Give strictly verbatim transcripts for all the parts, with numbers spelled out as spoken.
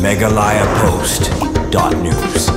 Meghalaya Post dot news.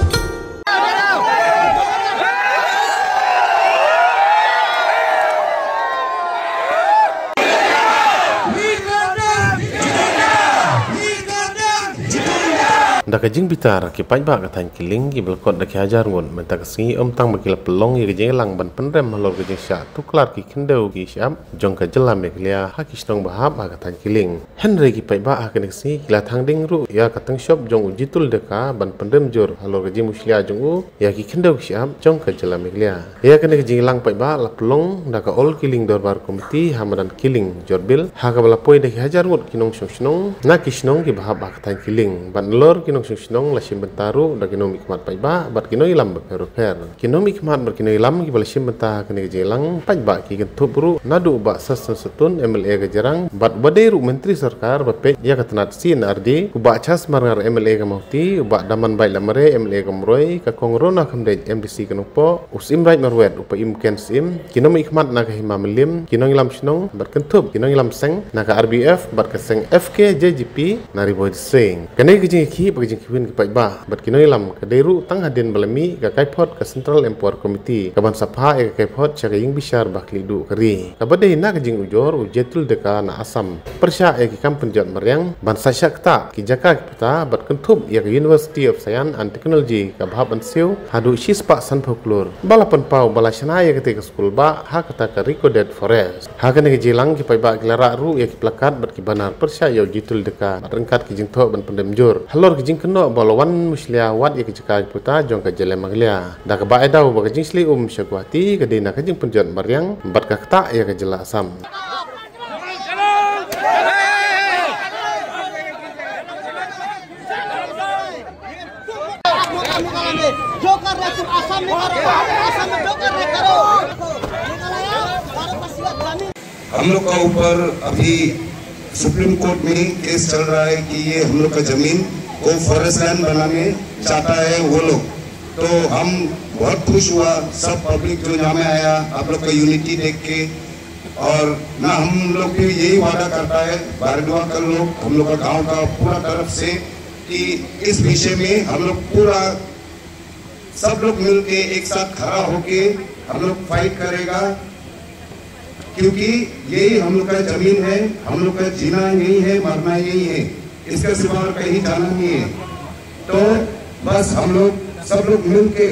Da ka jingbitar, ki paidbah ka thaiñ Killing kiba la kot da ki hajar ngut mynta ka sngi, ym tang ba ki la pynlong ïa ka jingïalang ban pynrem halor ka jingshah tuklar ki khyndew ki shyiap jong ka jylla Meghalaya ha ki shnong ba hap ha ka thaiñ Killing. Hynrei ki paidbah ha kane ka sngi ki la thang ding ruh ïa ka tyngshop jong u Jitul Deka ban pynrem jur halor ka jingmushlia jong u ïa ki khyndew ki shyiap jong ka jylla Meghalaya. Ïa kane ka jingïalang paidbah la pynlong da ka All Killing Dorbar Committee ha madan Killing Jorbil, ha kaba la poi da ki hajar ngut ki nongshong shnong na ki shnong kiba hap ha ka thaiñ Killing. Bad nalor ki nongshong shnong la shim bynta ruh da ki nongmihkhmat paidbah bad ki nongïalam bapher bapher. Ki nongmihkhmat bad ki nongïalam kiba la shim bynta ha kane ka jingïalang paidbah ki kynthup ruh naduh u Bah Sosthenes Sohtun, M L A ka Jirang, bad uba dei ruh Myntri Sorkar ba peit ïa ka tnat C and R D, u Bah Charles Marngar, M L A ka Mawhati, u Bah Damanbait Lamare, M L A ka Umroi, ka Kong Rona Khymdeit, M D C ka Nongpoh, u Syiem Raij Marwet, u Paiem Ken Syiem, ki nongmihkhmat na ka Hima Mylliem, ki nongïalam shnong bad kynthup ki nongïalam seng na ka R B F bad ka seng F K J G P na Ri Bhoi District. Kane ka jingïakhih bad ka jingkhih win ki paidbah bad ki nongïalam ka dei ruh tang hadien ba la mih ka kaiphod ka Central Empower Committee kaban sa phah ïa ka kaiphod sha ka ïing bishar ba khlieh duh ka ri, kaba dei na ka jingujor u Jitul Deka na Assam, pyrshah ïa ki kam pynjot mariang ban sa shah ktah ki jaka ki pata bad kynthup ïa ka University of Science and Technology kaba hap ban siew haduh shispah sanphew klur, ba la pynpaw ba la shna ïa kata ka skul bah ha kata ka recorded forest. Ha kane ka jingïalang ki paidbah ki la rah ruh ïa ki plakat bad ki banner pyrshah ïa u Jitul Deka bad ryngkat ki jingthoh ban pynrem jur halor ki jingkynnoh ba la wan mushlia wat ïa ki jaka ki pata jong ka jylla Meghalaya, da kaba ai daw ba ka jingshlei um sha Guwahati ka dei na ka jingpynjot mariang bad ka ktah ïa ka jylla Assam. Joker है, तुम आसाम में करो, आसाम में जोकर है, करो। मेघालय, भारत का सीधा ग्रामीण। हम लोग का ऊपर अभी सुप्रीम कोर्ट में केस चल रहा है कि ये हम लोग का जमीन को फॉरेस्ट लैंड बनाने चाहता है वो लोग। तो हम बहुत खुश हुआ, सब पब्लिक जो यहाँ में आया, आप लोग का यूनिटी देख के। और ना हम लोग भी यही वादा करता है, बारडुआ का लोग, हम लोग का गांव का पूरा तरफ से, कि इस विषय में हम लोग पूरा, सब लोग मिलके एक साथ खड़ा होके हम लोग फाइट करेगा, क्योंकि यही हम लोग का जमीन है, हम लोग का जीना यही है, मरना यही है, इसका सिवा और कहीं जाना नहीं है। तो बस हम लोग, सब लोग मिलके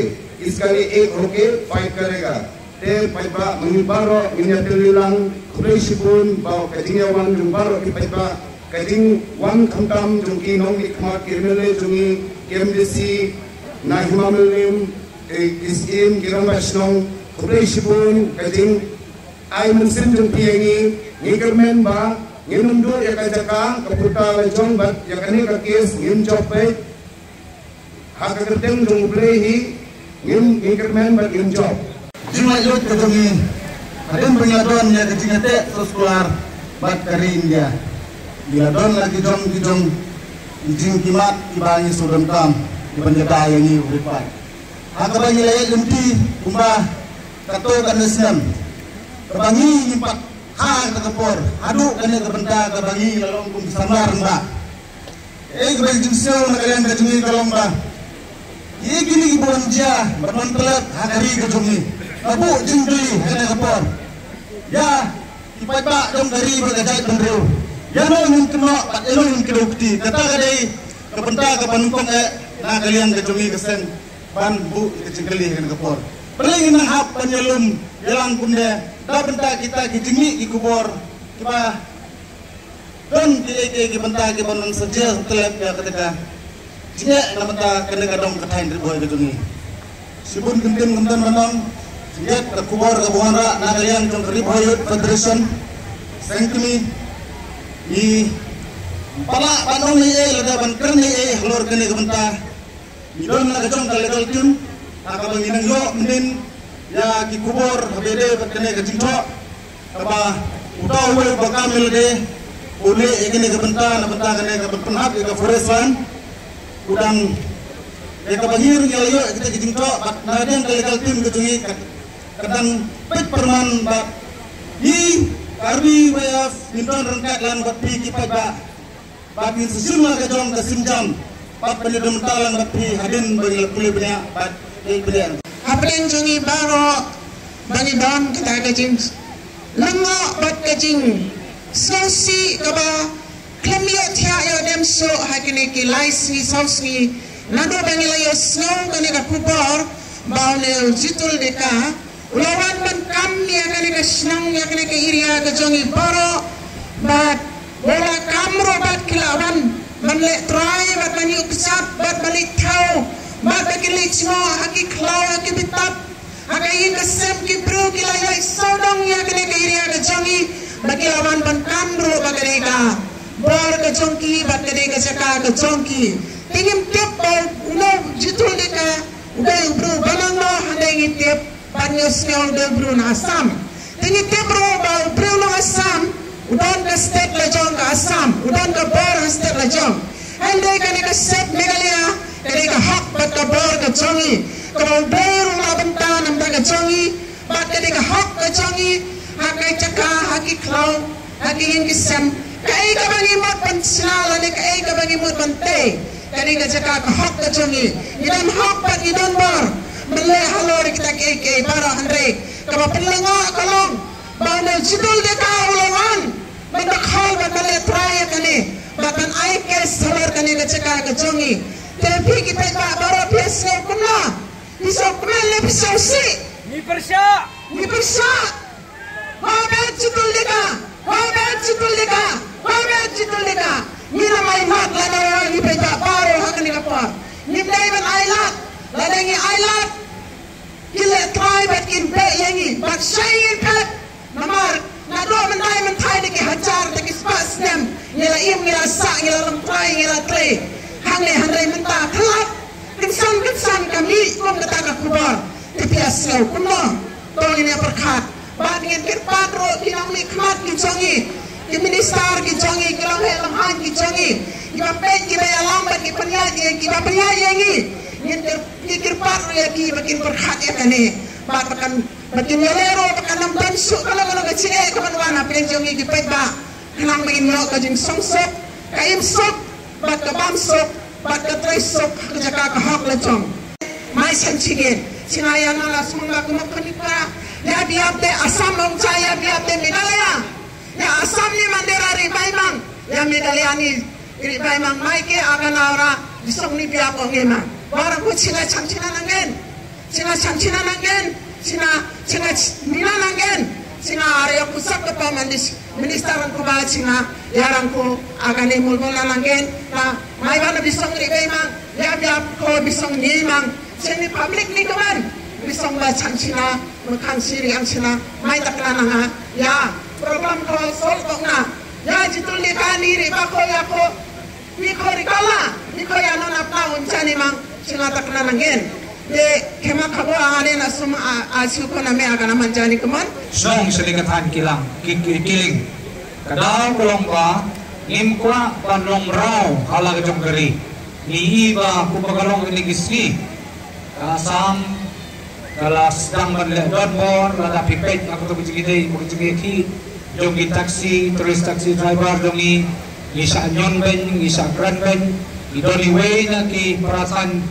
इसका लिए एक होके फाइट करेगा। Te paidbah, mynta baroh ngin ïa kylli lang, khublei shibun ba ka jingïawan jong baroh ki paidbah, ka jingwan khamtam jong ki nongmihkhmat, ki M L A jong ngi, ki M D C na Hima Mylliem, eh, ki Syiem, ki Rangbah Shnong, khublei shibun ka jingai mynsiem jong phi ïa ngi. Ngi kyrmen ba ngin ym duh ïa ka jaka ka puta la jong bad ïa kane ka kes ngin jop beit. Ha ka kyrteng jong U Blei hi ngin, ngin kyrmen bad ngin jop. Jinglaitluid ka jong ngi hadien ba ngi la don ïa ka jingïateh soskular bad ka ri India. Ngi la don la ki jong ki jong ki jingkhmat kiba ngi shu donkam kiban ïada ïa ngi u ri paid. Ha kaba ngi la ïaid lynti kumba katto katne snem, kaba ngi ngim pat ha kata ka por haduh kane ka bynta kaba ngi la long kum ki samla rangbah. Ei, kaba ïa jingsngew na ka liang ka jong ngi ka long ba, ïa kine kiba wan jia bad wan klet ha ka ri ka jong ngi, ka buh jingkylli ha kane ka por. Ïa ki paidbah jong ka ri bad ka jaitbynriew, ïano ngin kynnoh bad ïano ngin kdew kti? Kata ka dei ka bynta kaba nyngkong eh na ka liang ka jong ngi ka seng ban buh ïa ka jingkylli ha kane ka por. Balei ngin nang hap ban ïalum ïalang kumne da bynta kita ki jingmih ki khubor kiba don kiei kiei ki bynta kiban nang sa jia sa tlep ïa kata ka jingeh na bynta kane ka dong ka thaiñ Ri Bhoi ka jong ngi. Shibun kyntien kynten ban ong, jingeh ka khubor kaba wanrah na ka liang jong ka Ri Bhoi Youth Federation, seng kmie, ngim pat lah ban ong ei ei lada ban kren ei ei halor kane ka bynta. Ngi don la ka jong ka legal team ha kaba ngi nang ïoh mynnin ïa ki khubor haba ïadei bad kane ka jingthoh, kaba uta uwei uba kam ïa lade u leh ïa kane ka bynta na bynta kane kaba pynhap ïa ka forest land. U dang, ïa kaba ngi ruh ngi la ïoh ïa kita ki jingthoh bad na ka liang ka legal team ka jong ngi ka, ka dang peit pyrman ba ngi Karbi Y F ngin don ryngkat lang bad phi ki paidbah. Ba kin sa shim la ka jong ka sienjam Bad ban ïa don mynta lang bad phi hadien ba ngi la pule bniah bad ïa bniah. Hapdeng jong ngi baroh ba ngi don kata ka jinglyngngoh bad ka jingsngewsih kaba khlem ïoh thiah ïoh dem shuh ha kine ki lai sngi saw sngi naduh ba ngi la ïohsngew kane ka khubor ba une u Jituldika u la wan ban kam ïa kane ka shnong, ïa kane ka area ka jong ngi baroh. Bad u la kam ruh bad ki la wan ban leh trai bad ban ïuh kjat bad ban leit thaw bad ba ki leit jngoh ha ki khlaw ha ki bynta ha ka ïing ka sem. Ki briew ki la ïaid sawdong ïa kane ka area ka jong ngi bad ki la wan ban kam ruh ba kane ka bor ka jong ki bad kane ka jaka ka jong ki. Te ngim tip ba uno u Jituldika u dei u briew ba nangno, hynrei ngi tip bad ngi sngew u dei u briew na Assam. Te ngi tip ruh ba u briew na Assam u don ka state la jong ka Assam, u don ka bor ha state la jong. Hynrei kane ka state Meghalaya ka dei ka hok bad ka bor ka jong ngi, kaba u Blei ruh u la bynta na ka bynta ka jong ngi. Bad ka dei ka hok ka jong ngi ha ka jaka, ha ki khlaw, ha ki ïing ki sem. Kaei kaba ngi mut ban shna lane kaei kaba ngi mut ban tei, ka dei ka jaka ka hok ka jong ngi. Ngi don hok bad ngi don bor ban leh halor kita kiei kiei baroh, hynrei kaba pynlyngngoh ka long ba une u Jituldika u la wan ban da khol bad ban leh trai ïa kane bad ban ai case halor kane ka jaka ka jong ngi. Te phi ki paidbah baroh phi sngew kumno? Phi sngewkmen ne phi sngewsih? Ngi pyrshah. Ngi pyrshah. Ho bad Jituldika, ho bad Jituldika, ho bad Jituldika. Ngi la ai lad lada ngi paidbah baroh ha kane ka por. Ngim dei ban ai lad, lada ngi ai lad ki leh trai bad kin beh ïa ngi bad shai ngin phet. Namar naduh mynta mynta da ki hajar da ki spah snem ngi la im, ngi la sah, ngi la leh trai, ngi la trei hangne, hynrei mynta ka lad kynsan kynsan ka mih kum kata ka khubor. Te phi sngew kumno? To ngin ïa pyrkhat bad ngin kyrpad ruh ki nongmihkhmat ki jong ngi, ki minister ki jong ngi, ki longheh longhan ki jong ngi, kiba peit, kiba ïalam bad ki pynïaid, kiba pynïaid ïa ngi. Ngin kyr-, ngin kyrpad ruh ïa ki ba kin pyrkhat ïa kane bad ba kan, ba kin ïaleh ruh ba kan ym don shuh kano kano ka jingeh kaban wan hapdeng jong ngi ki paidbah. Khnang ba ngin ïoh ka jingsuk, ka imsuk bad ka bamsuk bad ka trei suk ha ka jaka ka hok la jong. Mai shen chigit, shinga ïa nga la sumang ba kumno kani ka. Ïa biap te Assam ong cha, ïa biap te Meghalaya. Ïa Assam ni mandera ri bai mang, ïa Meghalaya ni ri bai mang, mai ke aga na ora bisong ni biap ong ema. Barang ko chinga chang china nangen. Shinga chang china nangen, shinga, shinga ch-, mina nangen, shinga are aku sak ka pa mandis, minister rang ko ba shinga, ïa rang ko, aga ne mulmul na nangen, na, mai ba na bisong ri bai mang, ïa biap ko bisong ni mang, shinga ni public ni kaman, bisong ba chang china, mukhan siri ang china, mai tak na nanga, ïa, problem ko solve ko na, ïa Jituldika ni ri ba ko ïa ko, Ni khori kala, ni khori ano na pla un chani mang, shinga tak na nangen. De, kema kabo angane na sum a, a shu ko na me aga na man chani kumon. Shnong Shalika than kilang, ki, ki, kiling. Ka daw ka long ba, ngim kwah ban long mraw, ha la ka jong ka ri. Ngi i ba, kumba ka long kane ki sngi. Ka Assam, ka la sdang ban leh donbor, lada phi peit, ha kato ka jingïadei, ka jingïakhih jong ki taxi, tourist taxi driver jong ngi, ngi shah ñion beiñ, ngi shah kren beiñ, ngi don iwei na ki para thaiñ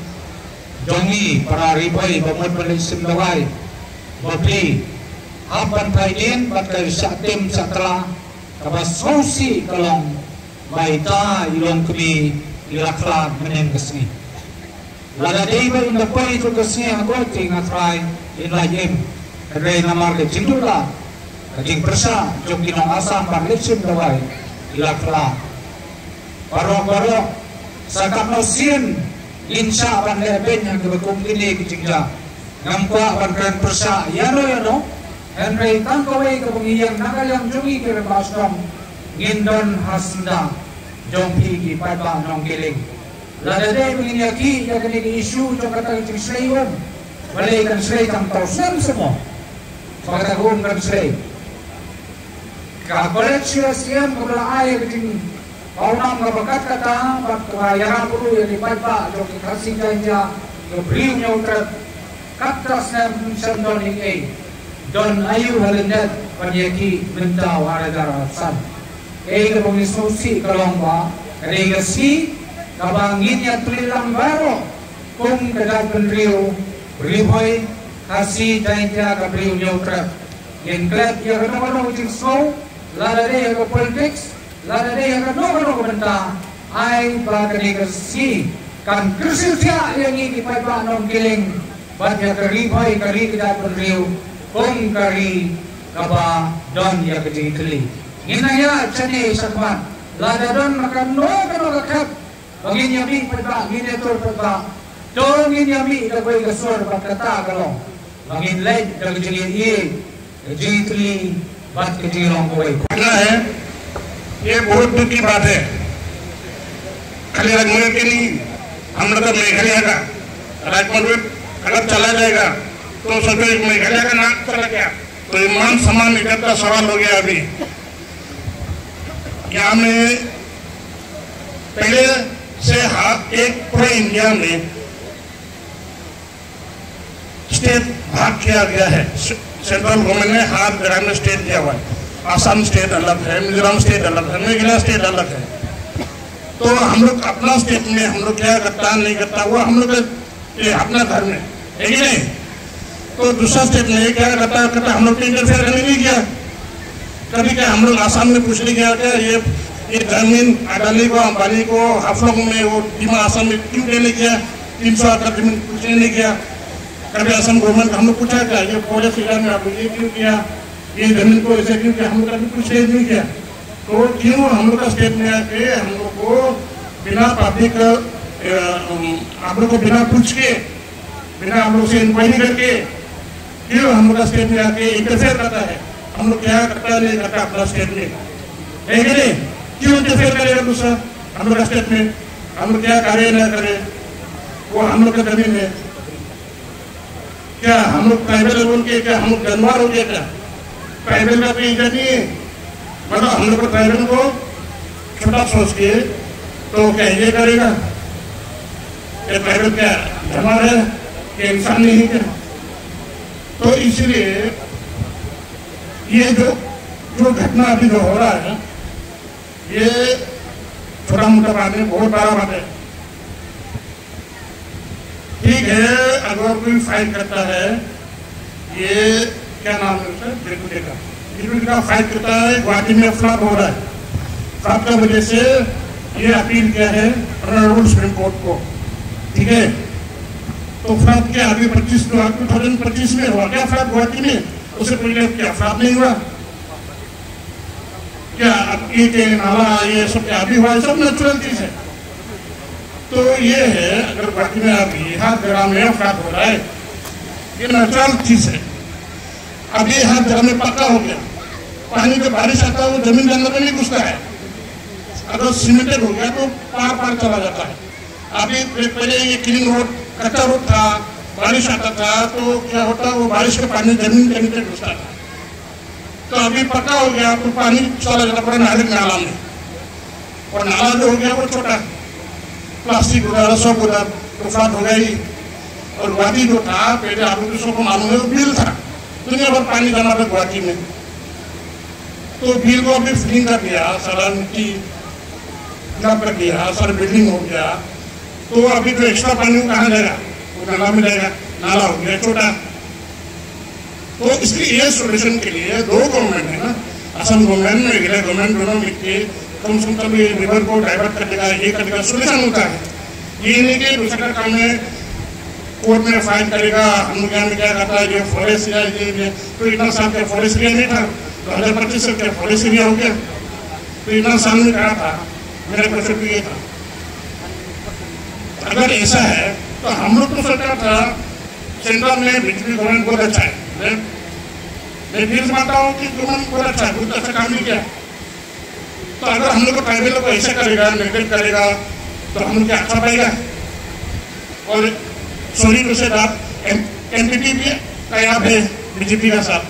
jong ngi, para Ri Bhoi, ba mut ban leit shim dawai, bapli, hap ban phai dien, bad ka shah tim, shah tla, kaba sngewsih ka long, ba ita i longkmie i la khlad mynnin ka sngi. Lada dei ba in da poi ïa ka sngi ha kawei te nga trai in la im. Hynrei namar ka jingduh la ka jingpyrshah jong ki nong Assam ban leit shim dawai i la khlad. Baroh baroh sa katno sien ngin shah ban leh beiñ ha kaba kum kine ki jingjia. Ngam kwah ban kren pyrshah ïano ïano. Hynrei tang kawei kaba ngi ïeng na ka liang jong ngi ki rangbah shnong, ngin don ha syndah jong phi ki paidbah nongkiling. Lada dei ba ngin ïakhih ïa kane ka issue jong kata ka jingshlei um, balei kan shlei tang tau snem se mo ba kata ka um kan shlei? Ka college shuh siem kaba la ai ka jingpawnam kaba kat kata bad kaba ïarap ruh ïa ki paidbah jong ki Khasi Jaiñtia, ka Bri Hynñiewtrep. Kat ka snem shem don ïing ei, don aïu ha lyndet ban ïakhih mynta u ar hajar arphew san. Ei kaba ngi sngewsih ka long ba ka dei ka sngi Kaba ngin ïatylli lang baroh kum ka jaitbynriew, Ri Bhoi, Khasi, Jaiñtia, ka briew Hynñiewtrep. Ngin klet ïa kano kano ka jingsngew, lada dei ïa ka politics, lada dei ïa kano kano ka bynta, ai ba kane ka sngi kan kyrsiew thiah ïa ngi ki paidbah nongkylliang bad ïa ka Ri Bhoi, ka ri ka jaitbynriew, kum ka ri kaba don ïa ka jingkylli. Ngin nang ïa shane shakhmat, lada don kano kano ka khep ba ngin ïa mih paidbah, ngin ïa tur paidbah, to ngin ïa mih da kawei ka sur bad kata ka long ba ngin leit da ka jingïeit, ka jingkylli bad ka jinglong kawei. करना है, ये बहुत दुख की बात है। खाली राजमंडल के नहीं, हम लोग का मेघालय का राजमंडल अलग चला जाएगा, तो सोचो, एक मेघालय का नाम चला गया, तो ये मान सम्मान इज्जत का सवाल हो गया। अभी यहाँ में पहले से हर एक पूरे इंडिया में स्टेट भाग किया गया है। सेंट्रल गवर्नमेंट ने हर जगह में स्टेट दिया हुआ है। आसाम स्टेट अलग है, मिजोरम स्टेट अलग है, मेघालय स्टेट अलग है। तो हम लोग अपना स्टेट में हम लोग क्या करता, नहीं करता, वो हम लोग के, ये अपना घर में, है कि नहीं? तो दूसरा स्टेट में ये क्या करता, करता, हम लोग तो इंटरफेयर करने नहीं किया। कभी क्या हम लोग आसाम में पूछने गया क्या, ये, ये जमीन अडानी को, अंबानी को, हाफलोंग में, वो डिमा आसाम में क्यों देने गया, तीन सौ एकड़ जमीन पूछने नहीं गया? कभी आसाम गवर्नमेंट को हम लोग पूछा क्या, ये फॉरेस्ट एरिया में आप ये क्यों किया, ये जमीन को ऐसे क्यों किया? हम लोग कभी पूछे ही नहीं किया। तो क्यों हम लोग का स्टेट में आके हम लोग को बिना पब्लिक, आप लोग को बिना पूछ के, बिना हम लोग से इंक्वायरी करके क्यों हम लोग का स्टेट में आके इंटरफेयर करता है? हम लोग क्या करता है, नहीं करता अपना स्टेट में, है कि नहीं? क्यों इंटरफेयर करेगा दूसरा हम लोग का स्टेट में? हम लोग क्या करे ना करे, वो हम लोग का जमीन है। क्या हम लोग ट्राइबल है बोल के क्या हम लोग जानवर हो गया क्या? ट्राइबल का कोई इज्जत नहीं है? मतलब हम लोग को ट्राइबल को छोटा सोच के तो क्या ये करेगा? ये ट्राइबल क्या जानवर है? ये इंसान नहीं है क्या? तो इसलिए ये जो, जो घटना अभी जो हो रहा है, ये छोटा मोटा बात नहीं, बहुत बड़ा बात है। ठीक है, अगर कोई फाइट करता है, ये क्या नाम है उसका, बिरजू डेका, बिरजू डेका फाइट करता है, गुवाहाटी में फ्लड हो रहा है, फ्लड का वजह से ये अपील किया है ऑनरेबल सुप्रीम कोर्ट को। ठीक है, तो फ्लड के आगे पच्चीस, टू थाउजेंड पच्चीस में हुआ क्या फ्लड गुवाहाटी में? उससे पहले क्या फ्लड नहीं हुआ क्या? अब ईंटें, नाला, ये सब क्या अभी हुआ है? सब नेचुरल चीज है। तो ये है, अगर गुवाहाटी में अभी हर जगह में फ्लड हो रहा है, ये नेचुरल चीज है। अभी हर जगह में पक्का हो गया, पानी जब बारिश आता है वो जमीन के अंदर में नहीं घुसता है, अगर सीमेंटेड हो गया तो पार पार चला जाता है। अभी पहले ये क्लीन रोड, कच्चा रोड था, बारिश आता था तो क्या होता, वो बारिश का पानी जमीन के नीचे घुसता था। तो अभी पक्का हो गया, तो पानी चला जाता पूरा नाले नाला में। और नाला जो हो गया वो छोटा, प्लास्टिक उधर, सब उधर, तो फ्लड हो गया ही। और गुवाहाटी जो था पहले, आप लोग सबको मालूम है, वो बिल था, दुनिया भर पानी जमा था गुवाहाटी में। तो बिल को अभी फिलिंग कर दिया, सारा मिट्टी फिलअप कर दिया, सारा बिल्डिंग हो गया। तो अभी जो एक्स्ट्रा पानी वो कहाँ जाएगा? वो नाला में जाएगा, नाला हो गया छोटा। तो इसके, ये सॉल्यूशन के लिए दो गवर्नमेंट है ना, असम गवर्नमेंट, मेघालय गवर्नमेंट, दोनों मिलके कम से कम ये रिवर को डाइवर्ट करने का, ये करने का सॉल्यूशन होता है। ये नहीं कि दूसरा काम में कोर्ट में फाइट करेगा, हम लोग यहाँ में क्या करता है, ये फॉरेस्ट एरिया, ये, ये, तो इतना साल का फॉरेस्ट एरिया नहीं था, दो हज़ार पच्चीस से क्या फॉरेस्ट एरिया हो गया? तो इतना साल में कहा था, मेरा क्वेश्चन तो ये था। अगर ऐसा है, तो हम लोग तो सरकार था, सेंट्रल में बीजेपी गवर्नमेंट बहुत अच्छा है। मैं, मैं दिल से मानता हूँ कि गवर्नमेंट बहुत अच्छा है, बहुत अच्छा काम भी किया। तो अगर हम लोग को ट्राइबल को ऐसा करेगा, नेगलेक्ट करेगा, तो हम लोग क्या अच्छा पाएगा? और sorry to say that, NPP भी कामयाब है बीजेपी का साथ।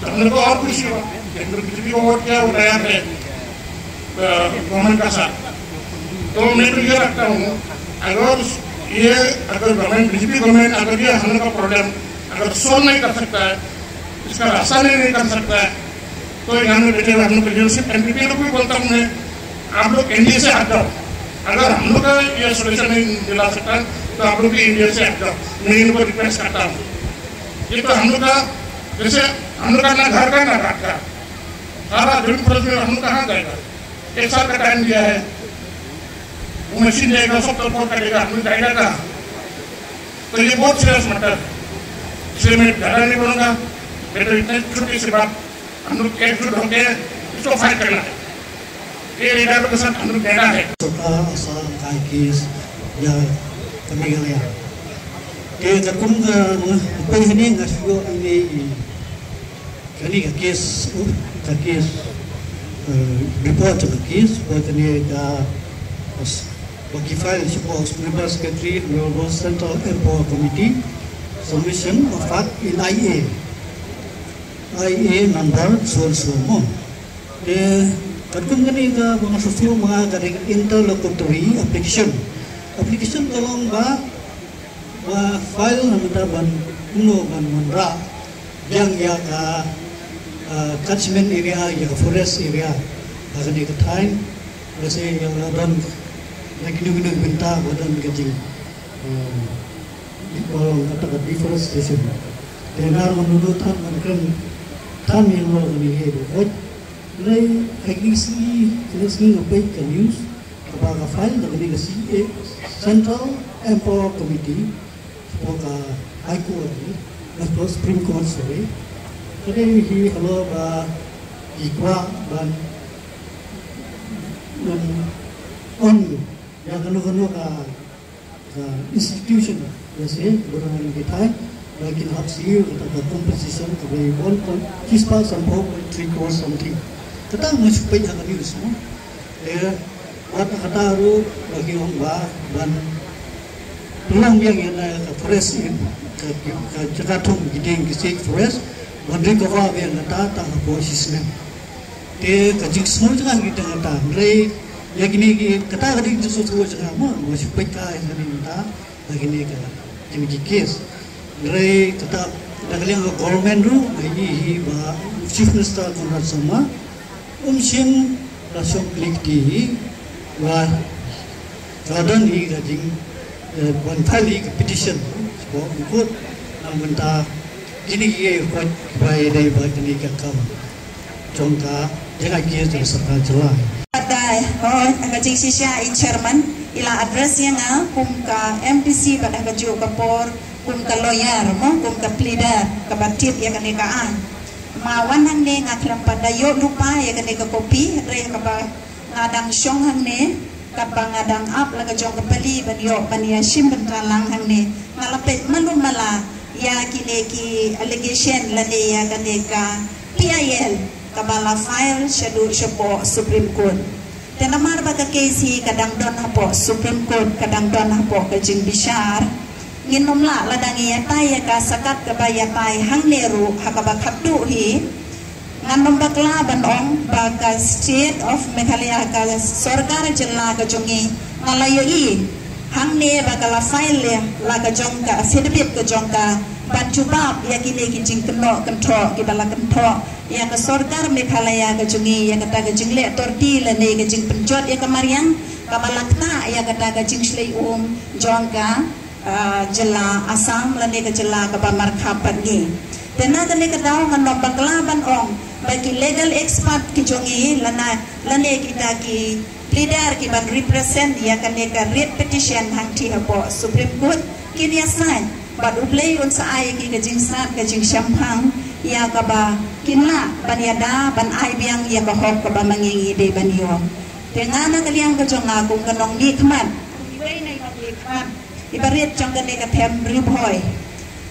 तो हम लोग को और खुशी हुआ, हम लोग बीजेपी को वोट किया, वो कामयाब है गवर्नमेंट का साथ। तो मैं तो ये रखता हूँ, अगर ये, अगर गवर्नमेंट, बीजेपी गवर्नमेंट अगर ये हम लोग का प्रॉब्लम अगर सॉल्व नहीं कर सकता है, इसका रास्ता नहीं निकाल सकता है, तो यहाँ में बैठे हुए हम लोग को लीडरशिप एनपीपी लोग भी बोलता हूँ मैं, आप लोग एनडीए से हट जाओ। अगर हम लोग का ये सोल्यूशन नहीं मिला सकता, तो आप लोग भी इंडिया से हट जाओ। मैं इनको रिक्वेस्ट करता हूँ। ये तो हम लोग का, जैसे हम लोग का ना घर का ना घाट का, सारा जमीन फर्ज में हम लोग कहाँ जाएगा? एक साल का टाइम दिया है, वो मशीन जाएगा, सब तो करेगा, हम लोग जाएगा कहाँ? तो ये बहुत सीरियस मैटर है, इसलिए मैं ज़्यादा नहीं बोलूँगा। मैं तो इतने छोटी सी बात, हम लोग एकजुट होकर इसको फाइट करना है। ये लीडर के साथ हम लोग देना है। Sorkar Assam ka ai case ïa ka Meghalaya. Te katkum ka, pei hangne nga shu ïoh ïa kane ka case, uh, ka case, uh, report ka case, ba kane ka, ba ki file shapoh Honorable Secretary, Honorable Central Empower Committee, submission of fact in I A. I A number so and so mo. Te katkum kane ka ba nga shu shu ma ka dei interlocutory application. Application ka long ba, ba file na mynta ban kumno ban wanrah biang ïa ka, uh, catchment area, ïa ka forest area. Ba kane ka thaiñ, lehse ïa la don na kino kino ki bynta ba don ka jing, uh, ba long kata ka deforestation. Te nga ruh nga than, nga kren than ïa la kane ka ba hoi. Hynrei ha kine ki sngi, kine ki sngi nga peit ka news kaba ka file da kane ka C A, Central Empower Committee, shapoh ka High Court, eh, shapoh Supreme Court, sorry. Ka dei hi halor ba ki kwah ban, ban on ïa kano kano ka, ka institution, lehse, ba don ha kine ki thaiñ, ba kin hap siew kata ka compensation kaba one point, shispah sanphew point three crore something. Kata nga shu peit ha ka news, no? Eh, wat kata ruh ba ki ong ba ban pynlong biang ïa ka forest, eh, ka, ka jaka thung ki dieng ki state forest, ban recover biang kata tang hapoh shi snem. Te ka jingsngew jong nga ki tang kata, hynrei ïa kine ki, kata ka dei ka jingsngew jong nga mo, nga shu peit ka ïa kane mynta, ïa kine ka, kine ki case. Hynrei kata, da ka liang ka government ruh, nga ïohi hi ba Chief Minister Conrad Sangma um shim la shong klik ti hi, ba ka don hi ka jing, eh, ban file hi ka petition shapoh court, na mynta kine ki, eh, court ba ïadei bad kine ki kam jong ka jingïaid case jong ka sorkar jylla. Bad, oh, ha ka jingshisha i chairman i la address ïa nga kum ka M D C bad ha kajuh ka por kum ka lawyer mo, kum ka pleader kaba tip ïa kane ka aiñ. Ma wan hangne nga khlem pat da ïoh lypa ïa kane ka copy, hynrei kaba nga dang shong hangne, katba nga dang ap la ka jong ka pali ban ïoh ban ïa shim bynta lang hangne, nga la peit malu mala ïa kine ki allegation lane ïa kane ka P I L kaba la file shaduh shapoh Supreme Court. Te namar ba ka case hi ka dang don hapoh Supreme Court, ka dang don hapoh ka jingbishar, ngin ym lah lada ngi ïatai ïa ka, sa kat kaba ïatai hangne ruh ha kaba khatduh hi. Ngan ym bakla ban ong ba ka State of Meghalaya, ka sorkar jylla ka jong ngi, nga la ïohi hangne ba ka la file ïa la ka jong ka affidavit ka jong ka ban jubab ïa kine ki jingkynnoh kynthoh kiba la kynthoh ïa ka sorkar Meghalaya ka jong ngi ïa kata ka jingleh torti lane ka jingpynjot ïa ka mariang kaba la ktah ïa kata ka jingshlei um jong ka, ah, jylla Assam lane ka jylla kaba markhap bad ngi. Te na kane ka daw ngan ym bakla ban ong ba ki legal expert ki jong ngi lane, lane kita ki pleader ki ban represent ïa kane ka writ petition hangtei hapoh Supreme Court kin ïasaid bad U Blei un sa ai ki ka jingsnat ka jingshemphang ïa kaba kin lah ban ïada ban ai biang ïa ka hok kaba ma ngi ngi dei ban ïoh. Te nga na ka liang ka jong nga kum ka nongmihkhmat, kum iwei na i nongmihkhmat iba rit jong kane ka them Ri Bhoi,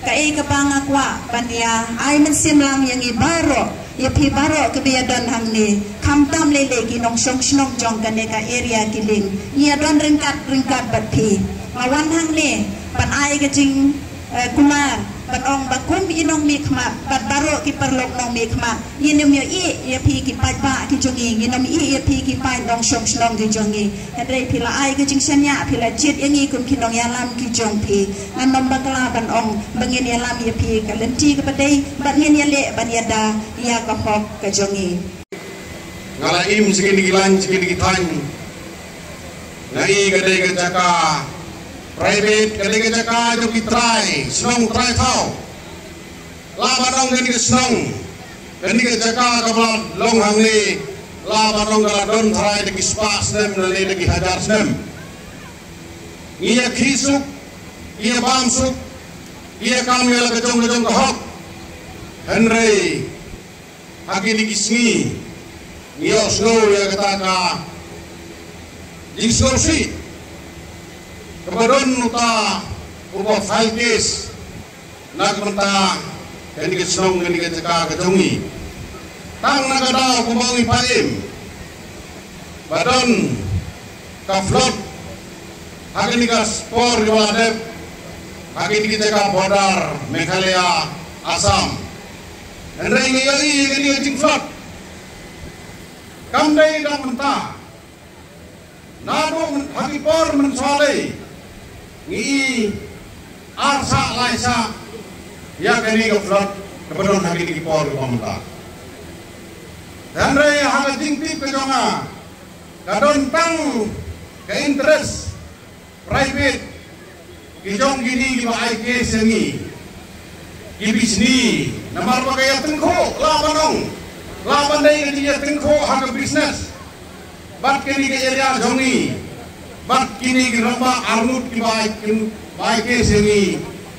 kaei kaba nga kwah ban ïa ai mynsiem lang ïa ngi baroh, ïa phi baroh kiba ïadon hangne, khamtam lei lei ki nongshong shnong jong kane ka area Killing. Ngi ïadon ryngkat ryngkat bad phi. Nga wan hangne ban ai ka jing, eh, kumar ban ong ba kum i nongmihkhmat bad baroh ki paralok nongmihkhmat, ngin ym ïohi ïa phi ki paidbah ki jong ngi, ngin ym ïohi ïa phi ki paid nongshong shnong ki jong ngi. Hynrei phi la ai ka jingshaniah, phi la jied ïa ngi kum ki nongïalam ki jong phi. Ngan ym bakla ban ong ba ngin ïalam ïa phi ka lynti kaba dei bad ngin ïaleh ban ïada ïa ka hok ka jong ngi. Nga la im sha kine ki laiñ, sha kine ki thaiñ Nga i ka dei ka jaka private, ka dei ka jaka jong ki trai shnong trai thaw. La ban ong kane ka shnong, kane ka jaka kaba la long hangne, la ban ong ka la don trai da ki spah snem lane da ki hajar snem. Ngi ïa khih suk, ngi ïa bam suk, ngi ïa kam ïa la ka jong ka jong ka hok. Hynrei ha kine ki sngi ngi ïohsngew ïa kata ka jingsngewsih kaba don uta uba file case na ka bynta kane ka shnong, kane ka jaka ka jong ngi. Tang na ka daw kumba ngi pyrshah im ba don ka flood ha kine ki por kiba la dep ha kine ki jaka border Meghalaya Assam. Hynrei ngi ïohi ïa kine ki jingflood kam dei tang mynta, naduh myn- ha ki por mynshuwa lei ngi i ar shah lai shah ïa kane ka flood kaba don ha kine ki por kiba mynta. Hynrei ha ka jingtip ka jong nga, ka don tang ka interest private ki jong kine kiba ai case ïa ngi, ki bishni, namar ba ka ïatyngkhuh, la ban ong, la ban dei ka jingïatyngkhuh ha ka business bad kane ka area jong ngi bad kine ki rangbah arngut kiba ai, kiba ai case ïa ngi.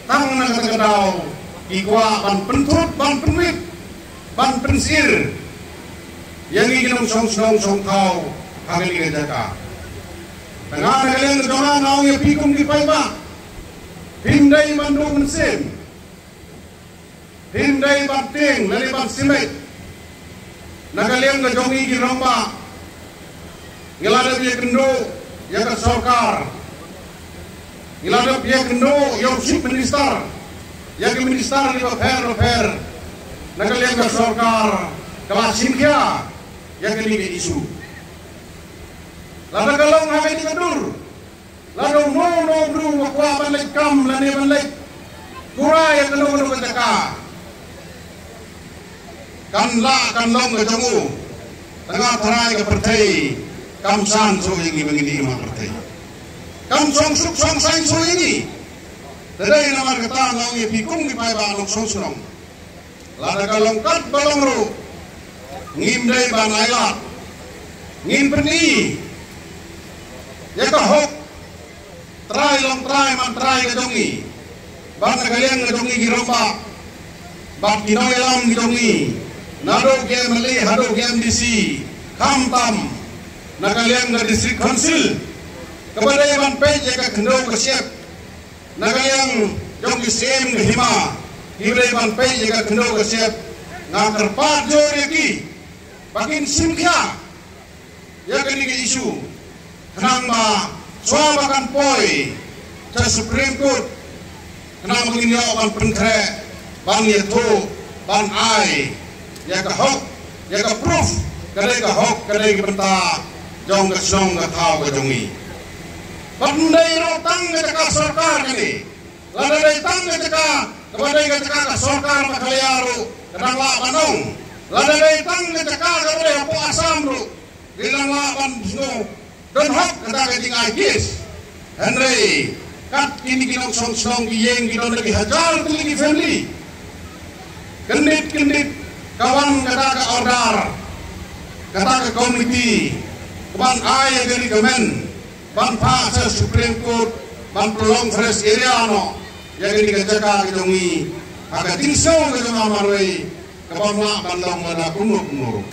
Tang na kata ka daw ki kwah ban pynthut, ban pynwit, ban pynsyier ïa ngi ki nongshong shnong shong thaw ha kane ka jaka. Tang na ka liang ka jong nga, nga ong ïa phi kum ki paidbah, phim dei ban duh mynsiem, phim dei ban tieng lane ban simet. Na ka liang ka jong ngi ki rangbah, ngi la dep ïakynduh ïa ka sorkar, ngi la dep ïakynduh ïa u Chief Minister, ïa ki minister kiba pher bapher. Na ka liang ka sorkar ka la shim khia ïa kane ka issue. Lada ka long ha kane ka dur, lada uno uno u briew ba kwah ban leit kam lane ban leit pura ïa kano kano ka jaka, kan lah kan long ka jong u. Tang ha tharai ka pyrthei kam san shuh ïa ngi ba ngin im ha pyrthei, kam shong suk shong saiñ shuh ïa ngi. Te dei namar kata nga ong ïa phi kum ki paidbah nongshong shnong, lada ka long katba long ruh, ngim dei ban ailad, ngin pyni ïa ka hok. Trai long trai man trai ka jong ngi, bad na ka liang ka jong ngi ki rangbah bad ki nongïalam ki jong ngi, naduh ki MLA haduh ki MDC, khamtam na ka liang ka District Council, kaba dei ban peit ïa ka khyndew ka shyiap. Na ka liang jong ki syiem ka hima, kiba dei ban peit ïa ka khyndew ka shyiap, nga kyrpad jur ïa ki ba kin shim khia ïa kane ka issue, khnang ba shuwa ba kan poi sha Supreme Court, khnang ba ngin ïoh ban pynkhreh, ban ïathuh, ban ai ïa ka hok, ïa ka proof, ka dei ka hok, ka dei ka bynta jong ka shnong ka thaw ka jong ngi. Bad ym dei ruh tang ka jaka sorkar kane, lada dei tang ka jaka kaba dei ka jaka ka sorkar Meghalaya ruh ka dang lah ban ong, lada dei tang ka jaka kaba dei hapoh Assam ruh, ki dang lah ban sngewdon hok kata ka jingai case. Hynrei kat kine ki nongshong shnong ki ïeng ki don da ki hajar tylli ki family. Kyndit kyndit ka wan kata ka order, kata ka komiti, ka ban ai ïa ka recommend ban phah sha Supreme Court ban pynlong fresh area noh ïa kane ka jaka ka jong ngi ha ka jingsngew ka jong nga marwei, ka bym lah ban long lada kumno kumno ruh.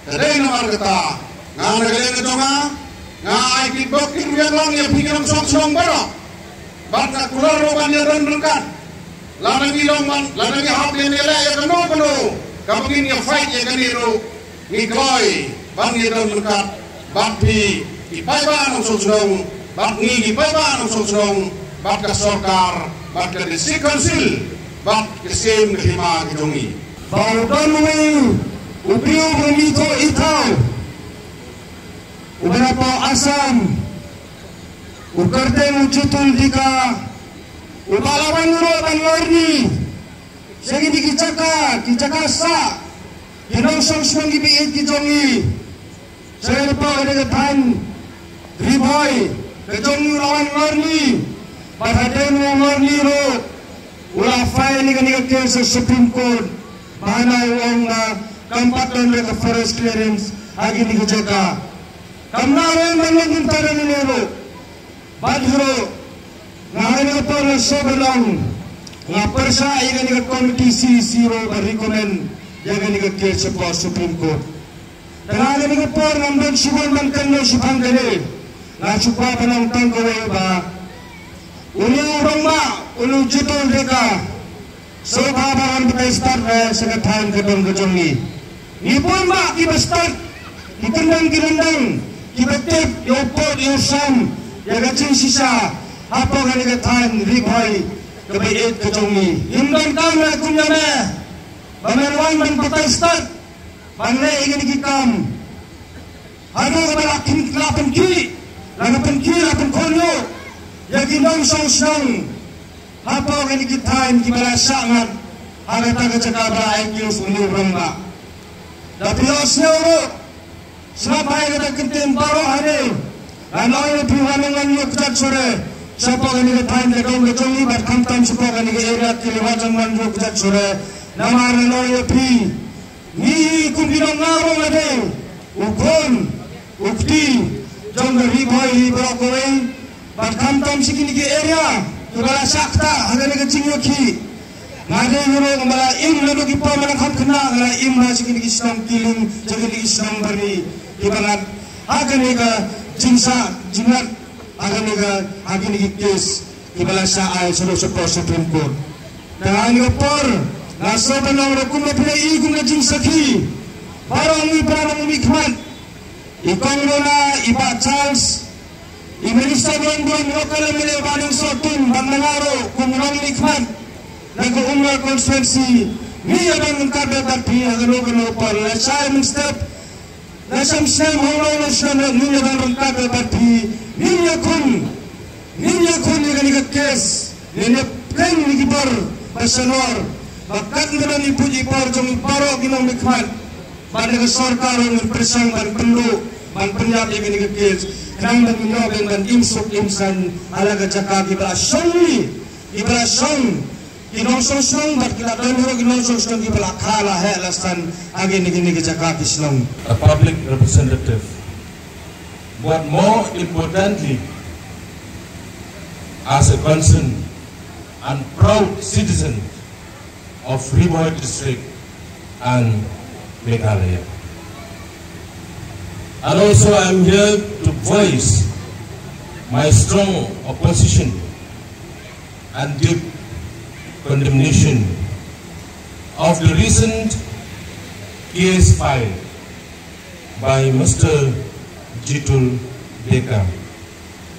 Te dei namar kata nga na ka liang ka jong nga, nga ai ki bok ki rwiang lang ïa phi ki nongshong shnong baroh. Bad nga kular ruh ban ïadon ryngkat, lada ngi long ban, lada ngi hap ïa ngi leh ïa kano kano kaba ngin ïa fight ïa kane ruh, ngi kloi ban ïadon ryngkat bad phi ki paidbah nongshong shnong, bad ngi ki paidbah nongshong shnong, bad ka sorkar, bad ka District Council, bad ka syiem ka hima ka jong ngi. Ba u don uwei u briew ba ngi thoh i thaw, uba na poh Assam, u kyrteng u Jutul Dika, uba la wan ruh ban lorni sha kine ki jaka, ki jaka sah ki nongshong shnong kiba ïeit ki jong ngi, sha kane ka thaiñ Ri Bhoi ka jong ngi u la wan ngar ni, bad hadien u ngar ni ruh u la file ïa kane ka case ha Supreme Court, bad hana u ong ba kam pat don re ka forest clearance ha kane ka jaka. Kam lah ruh ban long kumta da lei lei ruh. Bad ruh nga ha kane ka por nga sngewbha long, nga pyrshah ïa kane ka committee C E C ruh ban recommend ïa kane ka case shapoh Supreme Court. Te nga ha kane ka por ngam don shibun ban kynnoh shaphang kane. Nga shu kwah ban ong tang kawei ba une u rangbah, une u Jitul Deka, sngewbha ba un batai stad re sha ka thaiñ ka dong ka jong ngi. Ngi bun bah kiba stad, ki kyndang ki ryndang, kiba tip ïa u pud ïa u sam ïa ka jingshisha hapoh kane ka thaiñ Ri Bhoi kaba ïeit ka jong ngi. Ngim donkam re kum ïa me ba men wan ban batai stad ban leh ïa kine ki kam. Haduh ba la pyn-, la pynkhih, la pynkhih, la pynkhih ïa ki nongshong shnong hapoh kine ki thaiñ kiba la shah ngat ha kata ka jaka ba la ai kiew sha une u rangbah. Da phi ïohsngew ruh, sngap ïa kata ka ktien baroh hangne. Ngan ong ïa phi, ngan ong, ngan ïoh kjat shuh re shapoh kane ka thaiñ ka dong ka jong ngi bad khamtam shapoh kane ka area Khliehriat jong ngan ïoh kjat shuh re. Namar ngan ong ïa phi, ngi kum ki nong Garo nga dei u khun u kti jong ka Ri Bhoi hi baroh kawei. Bad khamtam sha kine ki area kiba la shah ktah ha kane ka jingïakhih. Nga dei u ruh ba la im naduh ki por ba la kham khynnah, nga la im ha sha kine ki shnong killing, sha kine ki shnong byrni kiba ngat ha kane ka jingsah jingngat ha kane ka, ha kine ki case kiba la shah ai shaduh shapoh Supreme Court. Te ha kane ka por nga sngewbha ban ong ruh kumba phi la i kum ka jingsakhi, baroh ngi para nongmihkhmat, i Kong Rona, i Bah Charles, i Minister Bong Bong, local M L A Bah Nongsohtun, bad nga ruh kum u nongmihkhmat na ka Umroi constituency, ngin ïa don ryngkat bad phi ha kano kano por. Lashai mynstep, lashai snem, hangno hangno snem, ngin ïa don ryngkat bad phi, ngin ïakhun, ngin ïakhun ïa kane ka case, ngin ïa pynlong ïa ki bor ba shalor, ba katno ba don i buit i bor jong baroh ki nongmihkhmat. Bad na ka sorkar ruh ngin pyrshang ban pynduh, ban pynïap ïa kane ka case, khnang ba ngin ïoh ban, ban im suk im saiñ ha la ka jaka kiba la shong ngi, kiba la shong ki nongshong shnong bad ki la don ruh ki nongshong shnong kiba la kha la heh la san ha kine, kine ki jaka ki shnong. A public representative, but more importantly, as a concerned and proud citizen of Ri Bhoi District and Meghalaya. And also, I'm here to voice my strong opposition and deep condemnation of the recent case filed by Mister Jitul Deka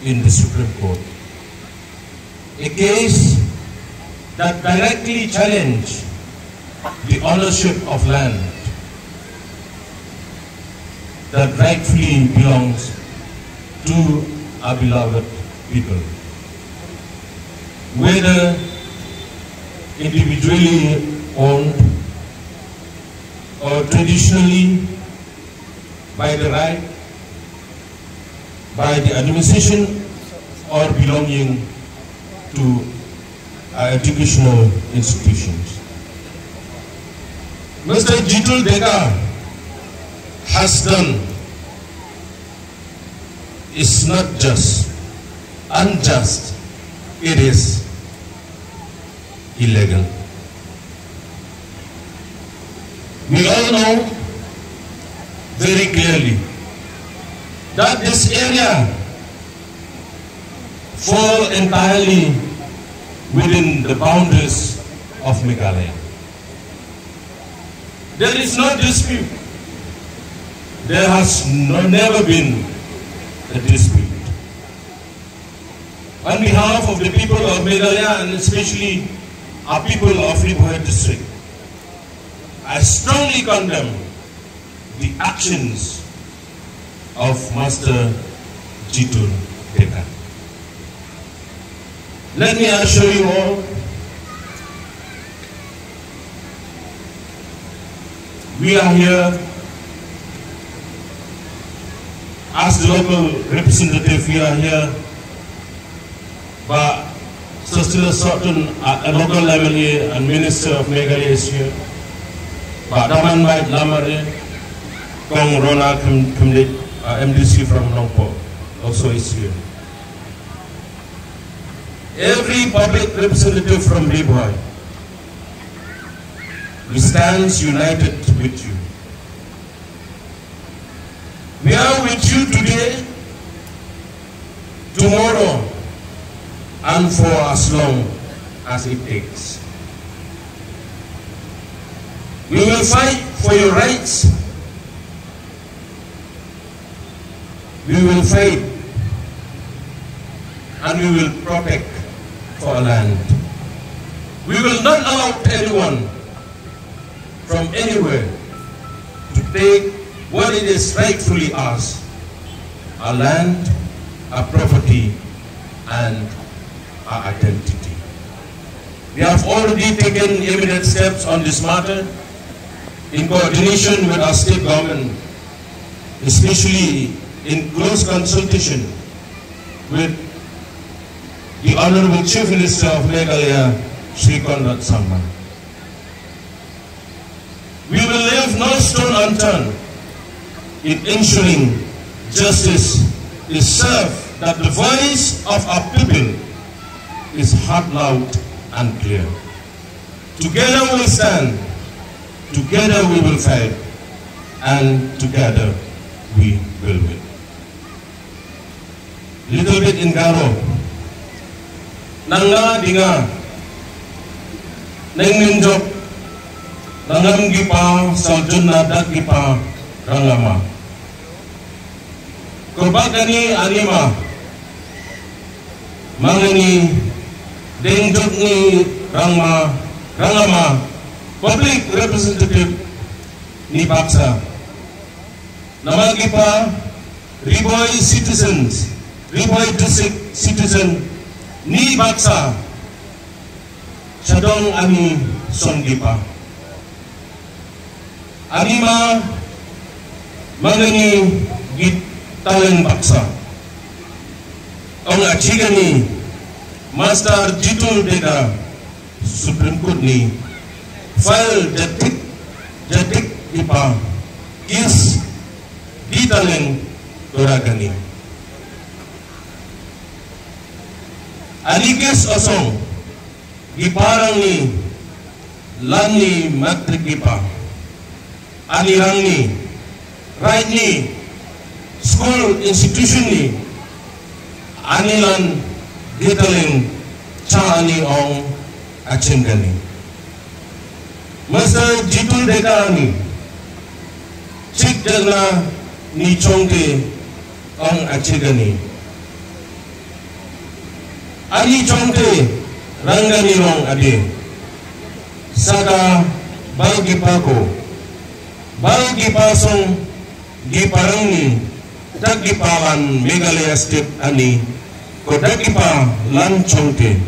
in the Supreme Court, a case that directly challenged the ownership of land that rightfully belongs to our beloved people, whether individually owned or traditionally by the right, by the administration, or belonging to our educational institutions. Mister Jitul Deka has done is not just, unjust, it is illegal. We all know very clearly that this area fall entirely within the boundaries of Meghalaya. There is no dispute. There has no, never been a dispute. On behalf of the people of Meghalaya and especially our people of Ri Bhoi District, I strongly condemn the actions of Master Jitul Deka. Let me assure you all, we are here As the local representative, we are here. Bah Sosthenes Sohtun, a, a local M L A and Minister of Meghalaya, is here. Bah Damanbait Lamare, Kong Rona Khym-, Khymleit, uh, M D C from Nongpoh, also is here. Every public representative from Ri Bhoi, we stand united with you. We are with you today, tomorrow, and for as long as it takes. We will fight for your rights. We will fight and we will protect for our land. We will not allow anyone from anywhere to take what it is rightfully ours, our land, our property, and our identity. We have already taken immediate steps on this matter in coordination with our state government, especially in close consultation with the Honorable Chief Minister of Meghalaya, Shri Conrad Sangma. We will leave no stone unturned in ensuring justice is served, that the voice of our people is heard loud and clear. Together we will stand, together we will fight, and together we will win. Little bit in Garo. Nanga dinga. Neng minjok. Nangam gipa, saljun nadak gipa, rangama. Kurbakani anima. Mangani, dengjok ni rangma, rangama, public representative ni baksa. Namar gipa, Ri Bhoi citizens, Ri Bhoi district citizen, ni baksa, shadong ani song gipa. Anima, mangani git taleng baksa. Ong achigani, Master Jitul Dega, Supreme Court ni, file jatik, jatik gipa, is Gitaleng Doragani. Anikes osong, giparangni, lani matrik gipa. Anirangni, raini, school institution ni, anilan gitaleng cha ani ong achingani. Masa jitul deka ani, chik dagna ni chongke ong achigani. Ani chongke rangani rong ade. Sada bal gipa ko. Bal gipa song giparangni. Dak gipa lan Meghalaya State ani. Ko dak gipa lan chongke.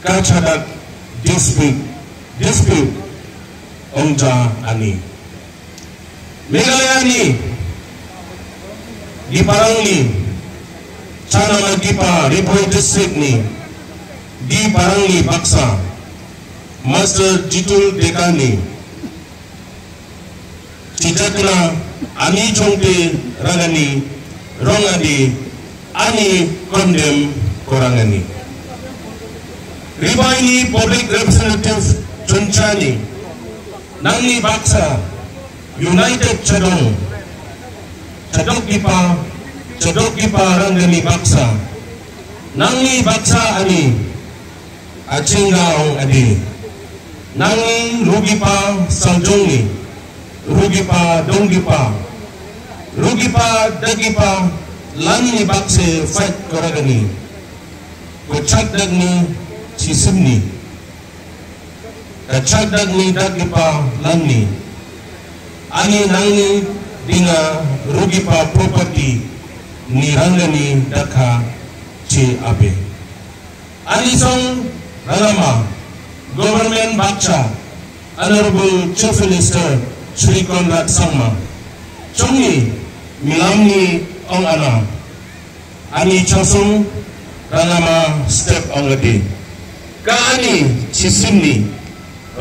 Kachadak dispute. Dispute. Ongja ani. Meghalaya ni, giparangni, chanama gipa, Ri Bhoi District ni, giparangni baksa, Master Jitul Dekani, chijakna, ani chongte rangani, rongadi, ani condemn korangani. Ri Bhoi ni public representative chunchani, nangni baksa, United Chadong, Chadok gipa, Chadok gipa rangani baksa, nangni baksa ani, achinga ong adi, nangni rugipa saljongni, rugipa donggipa, rugipa dagipa, lanni bakse fight koragani, ko chak dagni chisimni. Ka chak dagni daggipa lanni. Ani nangni dinga rugipa property ni rangani dakha che abe. Ani song rangama government bakcha Honorable Chief Minister Shri Conrad Sangma. Chongni milamni Ong ana, ani chasong, ranga ma step ong adi. Ka ani chisimni,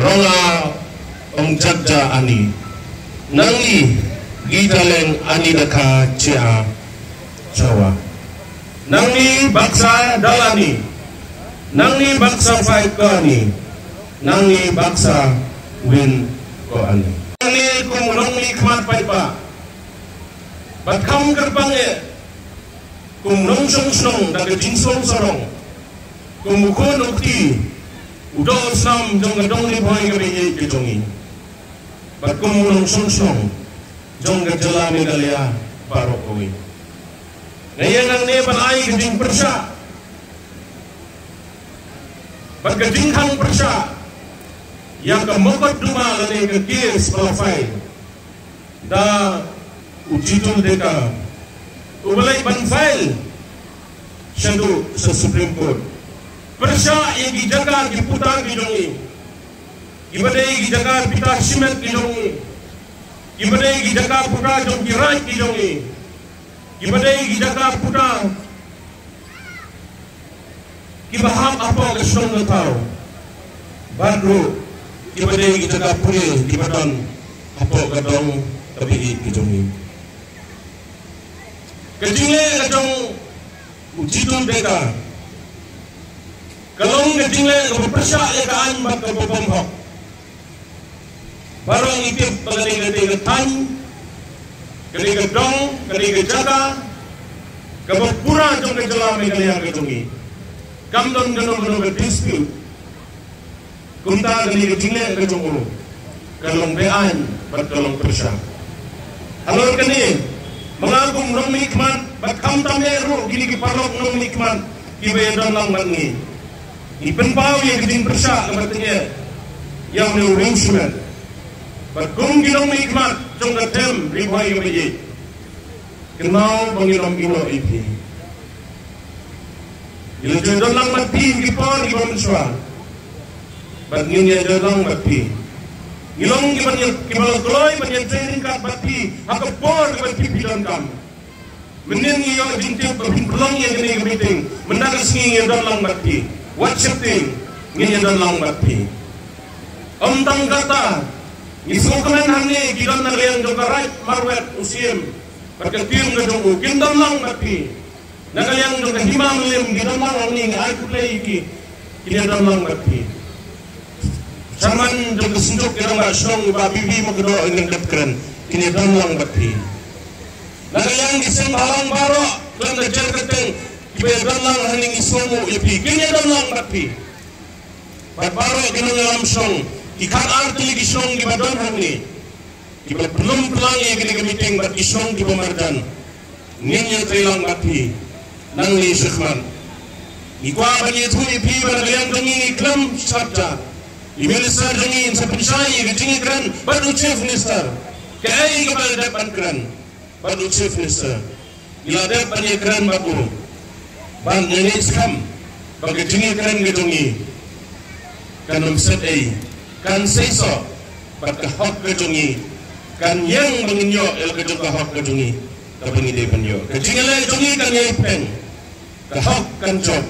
ronga ong jatja ani. Nangni, gitaleng ani daka chia chawa. Nangni baksa dalani. Nangni baksa fight ko ani. Nangni baksa win ko ani. Nangni kum nongni khmat paidbah. Bad kham kyrpang eh, kum nongshong shnong da ka jingsong sarong, kum u khun u kti, u doh u snam jong ka dong Ri Bhoi ka ba ïeit ka jong i. Bad kum u nongshong shnong jong ka jylla Meghalaya baroh kawei. Nga ïa nangne ban ai ka jingpyrshah bad ka jingkhang pyrshah ïa ka mokotduma lane ka case ba la file da u Jidul Deka, u ba leit ban file shaduh sha Supreme Court. Pyrshah ïa ki jaka ki puta ki jong i, ki ba dei ki jaka pita shimet ki jong i, ki ba dei ki jaka puta jong ki raid ki jong i, ki ba dei ki jaka puta ki ba hap hapoh ka shnong ka thaw. Bad ruh ki ba dei ki jaka pule ki ba don hapoh ka dong ka ba ïeit ka jong i. Ka jingleh ka jong u Jidul Deka ka long ka jingleh ka ba pyrshah ïa ka aiñ bad ka ba bym hok. Baroh ngi tip ba kane ka dei ka thaiñ, kane ka dong, kane ka jaka ka ba pura jong ka jylla Meghalaya ka jong i. Kam don kano kano ka dispute. Kumta kane ka jingleh ka jong u ka long be-aiñ bad ka long pyrshah. Halor kane, ma nga kum nongmihkhmat bad khamtam eh ruh kine ki paralok nongmihkhmat ki ba ïadon lang bad ngi, ngi pynpaw ïa ka jingpyrshah ka ba tyngeh ïa une u riewshimet. Bad kum ki nongmihkhmat jong ka them Ri Bhoi ka ba ïeit, kynmaw ba ngin ym ïehnoh ïa phi. Ngi la ju ïadon lang bad phi ki por ki ba mynshuwa. Bad ngin ïadon lang bad phi. Ngi long ki ban ïa, ki ba la kloi ban ïatrei ryngkat bad phi ha ka por ka ba phi phi donkam. Mynnin ngi ïoh jingtip ba phin pynlong ïa kane ka meeting, mynta ka sngi ngi ïadon lang bad phi. Wat sheptieng, ngin ïadon lang bad phi. Ym tang kata, ngi sngewkmen hangne ki don na ka liang jong ka Raid Marwet, u Siem bad ka team ka jong u, kin don lang bad phi. Na ka liang jong ka Hima Mylliem ki don lang hangne, ngi ai khublei ïa ki, kin ïadon lang bad phi. Chairman jong ka Synjuk ki rangbah shnong, Bah B B Mukdor, ngi dep kren, kin ïadon lang bad phi. Na ka liang ki seng bhalang baroh khlem da jer kyrteng, ki ba ïadon lang hangne ngi sngewbha ïa phi, kin ïadon lang bad phi. Bad baroh ki nongïalam shnong, ki khatar tylli ki shnong ki ba don hangne, ki ba la pynlong pynlang ïa kane ka meeting bad ki shnong ki ba marjan, ngin ïatrei lang bad phi. Nangne shakhmat ngi kwah ban ïathuh ïa phi ba na ka liang jong ngi ngi khlem sngap ja. I Minister jong ngi in sa pynshai ïa ka jingïakren bad u Chief Minister, kaei kaba la dep ban kren bad u Chief Minister. Ngi la dep ban ïakren bad u. Bad ngi ngeit skhem ba ka jingïakren ka jong ngi kan ym set ei, kan seisoh, bad ka hok ka jong ngi kan ïeng ba ngin ïoh ïa la ka jong ka hok ka jong ngi, kaba ngi dei ban ïoh. Ka jingïaleh jong ngi kan ïai peng, ka hok kan jop,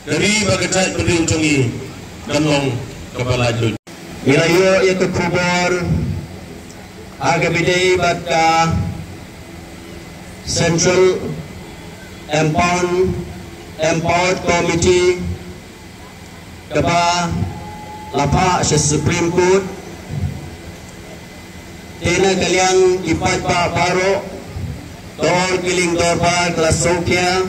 ka ri bad ka jaitbynriew jong ngi kan long kaba laitluid. Ngi la ïoh ïa ka khubor ha kaba ïadei bad ka Central Empower-, Empowered Committee kaba la phah sha Supreme Court. Te na ka liang ki paidbah baroh, ka All Killing Dorbar ka la sngewkhia,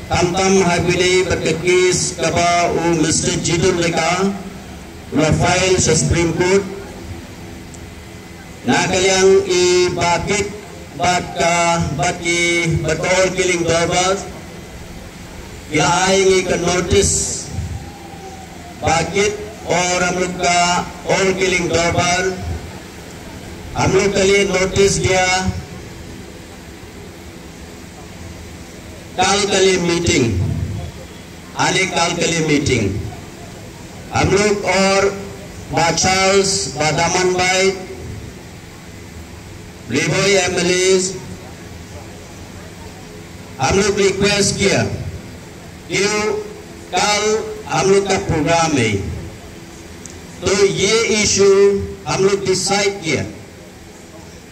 khamtam ha kaba ïadei bad ka case kaba u Mister Jidul Deka u la file sha Supreme Court. Na ka liang i Bah Kit bad ka, bad ki, bad ka All Killing Dorbar ki la ai ngi ka notice. Bah Kit, or hum log ka All Killing Dorbar, hum log ke liye notice diya, कल के लिए मीटिंग, आने कल के लिए मीटिंग। हम लोग और बा चार्ल्स, बा दामन भाई, री भोई एमएलएज, हम लोग रिक्वेस्ट किया कि कल हम लोग का प्रोग्राम है, तो ये इशू हम लोग डिसाइड किया।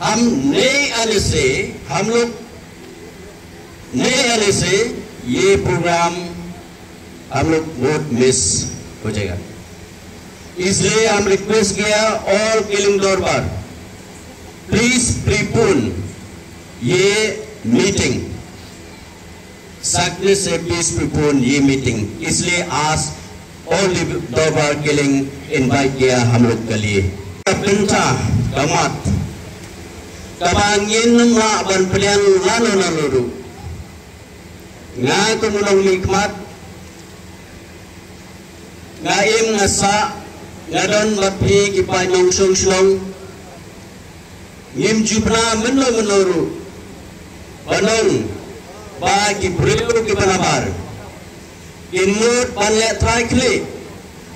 हम नहीं आने से, हम लोग नहीं आने से ये प्रोग्राम हम लोग बहुत मिस हो जाएगा। इसलिए हम रिक्वेस्ट किया ऑल किलिंग दरबार, प्लीज प्रीपोन ये मीटिंग, सकने से प्लीज प्रीपोन ये मीटिंग। इसलिए आज ऑल दरबार किलिंग इनवाइट किया हम लोग के लिए। Ka bynta ka mat kaba ngin ym lah ban pdiang lano lano ruh. Nga kum u nongmihkhmat, nga im nga sah, nga don bad phi ki paid nongshong shnong. Ngim ju bna mynno mynno ruh ban ong ba ki briew kiba nabar kin nud ban leh trai khlieh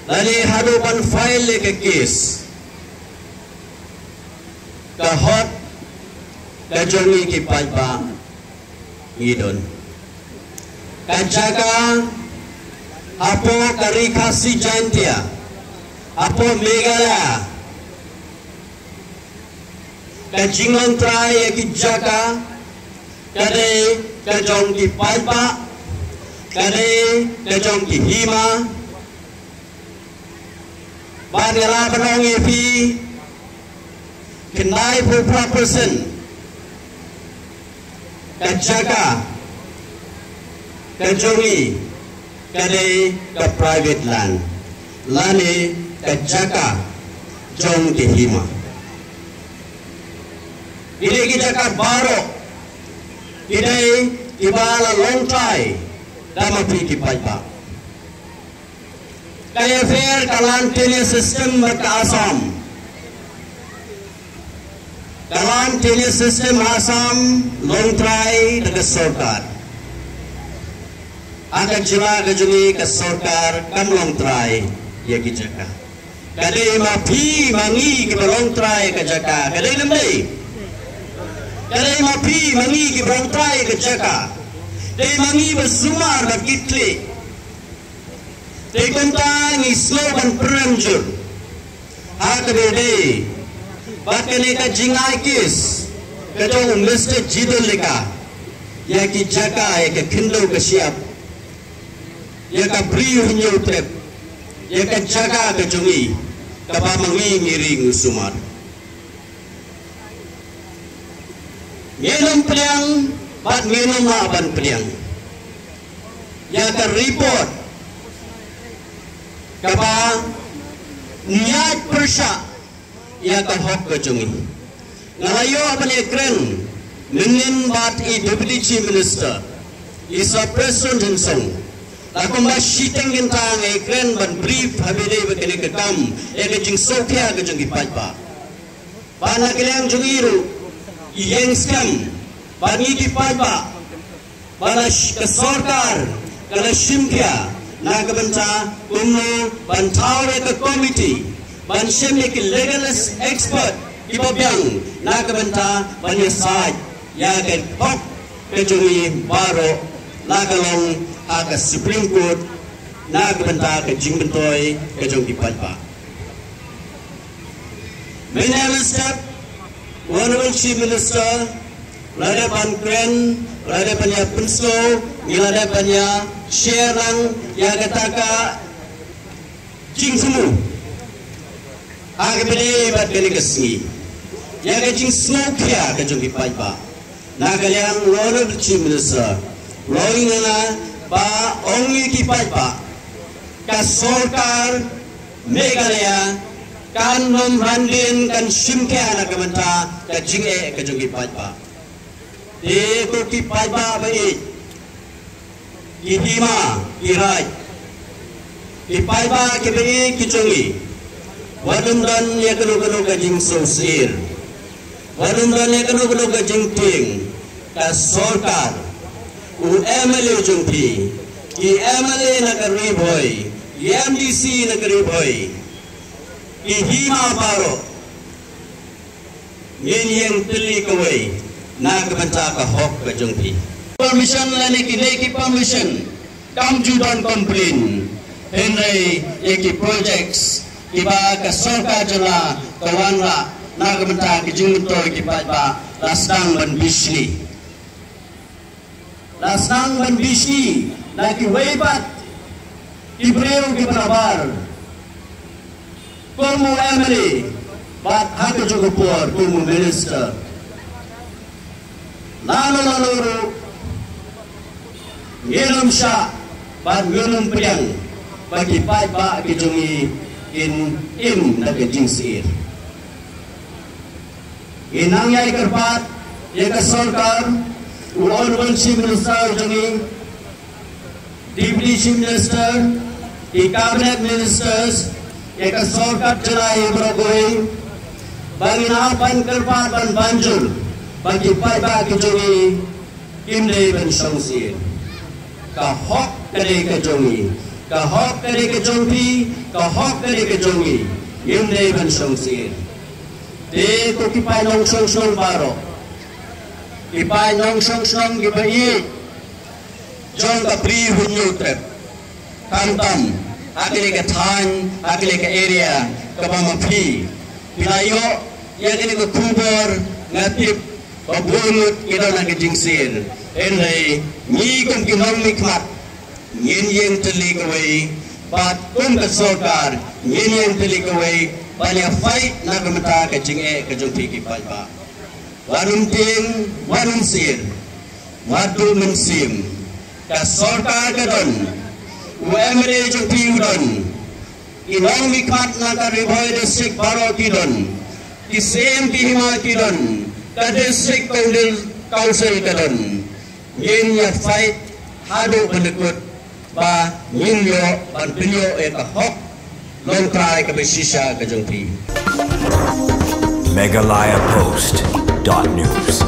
lane haduh ban file ïa ka case. Ka hok ka jong ngi ki paidbah ngi don. Ka jaka hapoh ka Ri Khasi Jaintia, hapoh Meghalaya, ka jinglong trai ïa ki jaka ka dei ka jong ki paidbah, ka dei ka jong ki hima. Bad nga lah ban ong ïa phi, khyndai phew phra percent ka jaka ka jong ngi ka dei ka private land lane ka jaka jong ki hima. Ki dei ki jaka baroh ki dei kiba la long trai da ma phi ki paidbah. Ka ïapher ka land tenure system bad ka Assam. Ka land tenure system Assam long trai da ka sorkar. Ha ka jylla ka jong ngi ka sorkar kam long trai ïa ki jaka. Ka dei ma phi ma ngi kiba long trai ka jaka. Ka dei ne ym dei? Ka dei ma phi ma ngi kiba long trai ka jaka. Dei ma ngi ba sumar bad ki khlieh. Te kumta ngi sngew ban pynrem jur ha kaba ïadei bad kane ka jingai case ka jong u Mister Jidon Leka ïa ki jaka, ïa ka khyndew ka shyiap, ïa ka bri u hynñiew tep, ïa ka jaka ka jong ngi kaba ma ngi ngi ri ngi sumar. Ngin ym pdiang bad ngin ym lah ban pdiang ïa ka report kaba ïaid pyrshah ïa ka hok ka jong ngi. Nga la ïoh ban ïakren mynnin bad i Deputy Chief Minister, i Sir Prestone Tynsong. La kumba shiteng kynta nga ïakren ban brief ha ba ïadei bad kane ka kam ïa ka jingsngewkhia ka jong ki paidbah. Bad na ka liang jong ngi ruh, i ïeng skhem bad ngi ki paidbah ba la sh-, ka sorkar ka la shim khia na ka bynta kumno ban thaw ïa ka komiti ban shim ïa ki legal ex-, expert kiba biang na ka bynta ban ïasaid ïa ka hok ka jong ngi baroh, la ka long ha ka Supreme Court na ka bynta ka jingmyntoi ka jong ki paidbah. Mynne mynstep, Honorable Chief Minister, la dep ban kren, la dep ban ïa pynsngew, ngi la dep ban ïa share lang ïa kata ka jingthmu ha kaba ïadei bad kane ka sngi, ïa ka jingsngewkhia ka jong ki paidbah. Na ka liang Honorable Chief Minister, longing nga ba ong ïa ki paidbah, ka sorkar Meghalaya kan ym hap ban kan shim khia na ka bynta ka jingeh ka jong ki paidbah. Te ko ki paidbah ba ïeit, ki hima, ki raid, ki paidbah kiba ïeit ki jong ngi, wat ym don ïa kano kano ka jingsngewsih, wat ym don ïa kano kano ka jingtieng. Ka sorkar, u M L A jong phi, ki M L A na ka Ri Bhoi, ki M D C na ka Ri Bhoi, ki hima baroh, ngin ïeng tylli kawei na ka bynta ka hok ka jong phi. Permission lane ki leh ki permission kam ju don complain. Hynrei ïa ki projects kiba ka sorkar jylla ka wanrah na ka bynta ka jingmyntoi ki paidbah la sdang ban bishni. La sdang ban bishni na kiwei pat ki briew kiba nabar kum u M L A bad ha kajuh ka por kum u minister. Lano lano ruh ngin ym shah bad ngin ym pdiang ba ki paidbah ki jong ngi kin im da ka jingsyier. Ngi nang ïai kyrpad ïa ka sorkar, u Honorable Chief Minister jong ngi, Deputy Chief Minister, ki Cabinet Ministers, ïa ka sorkar jylla ïa baroh kawei, ba ngin ap ban kyrpad ban ban jur ba ki paidbah ki jong ngi kim dei ban shong syier. Ka hok ka dei ka jong ngi, ka hok ka dei ka jong phi, ka hok ka dei ka jong ngi. Ngim dei ban shong syier. Te ko ki paid nongshong shnong baroh, ki paid nongshong shnong kiba ïeit jong ka Bri Hynñiewtrep, khamtam ha kane ka thaiñ, ha kane ka area kaba ma phi, phi la ïoh ïa kane ka khubor, nga tip ba bun ngut ki don ha ka jingsyier. Hynrei ngi kum ki nongmihkhmat ngin ïeng tylli kawei, bad kum ka sorkar ngin ïeng tylli kawei ban ïa fight na ka bynta ka jingeh ka jong phi ki paidbah. Wat nym tieng, wat nym syier, wat nym mynsiem. Ka sorkar ka don, u M L A jong phi u don, ki nongmihkhmat na ka Ri Bhoi District baroh ki don, ki syiem ki hima ki don, ka District Council, Council ka don. Ngin ïa fight haduh ban da kut ba ngin ïoh ban pynïoh ïa ka hok longtrai kaba shisha ka jong phi. Meghalaya Post dot news.